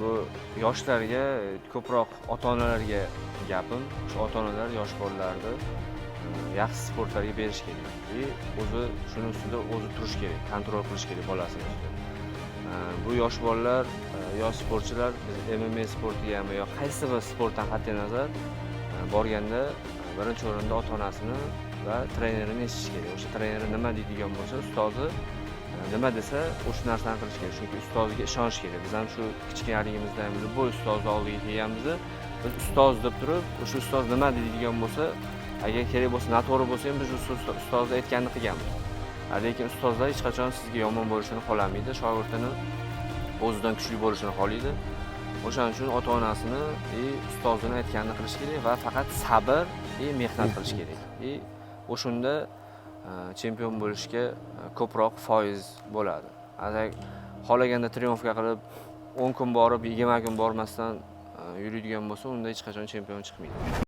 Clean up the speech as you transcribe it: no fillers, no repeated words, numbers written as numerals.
Bu yoshlarga, ko'proq ota onalarga gapim: shu ota onalar yosh bolalarni yaxshi sportlarga berish kerak и o'zi shuni ustida o'zi turish kerak, контроль qilish kerak bolasini ustida. Bu yosh bolalar, yosh sportchilar biz MMA sportigami yo qaysi bir sportdan qat'iy nazar, borganda birinchi o'rinda ota onasini va trenerini eshitish kerak. O'sha treneri nima deydigan bo'lsa, ustozi nima desa, o'sha narsani qilish kerak, chunki ustoziga ishonish kerak. Biz ham shu kichkinaligimizda ham любой ustozni oldiga kelganimizda biz ustoz deb turib, o'sha ustoz nima deydigan bo'lsa, agar kerak bo'lsa, noto'g'ri bo'lsa ham, biz o'sha ustozni aytganini qilganmiz. Lekin ustozlar hech qachon sizga yomon bo'lishini xohlamaydi, shogirdini o'zidan kuchli bo'lishini xohlaydi. O'shaning uchun ota onasini и ustozini aytganini qilish kerak va faqat sabr и mehnat qilish kerak и o'shanda chempion bo'lishga ko'proq foiz bo'ladi. Agar xohlaganda тренировка qilib, 10 kun borib, 20 kun bormasdan yuradigan bo'lsa, unda hech qachon chempion chiqmaydi.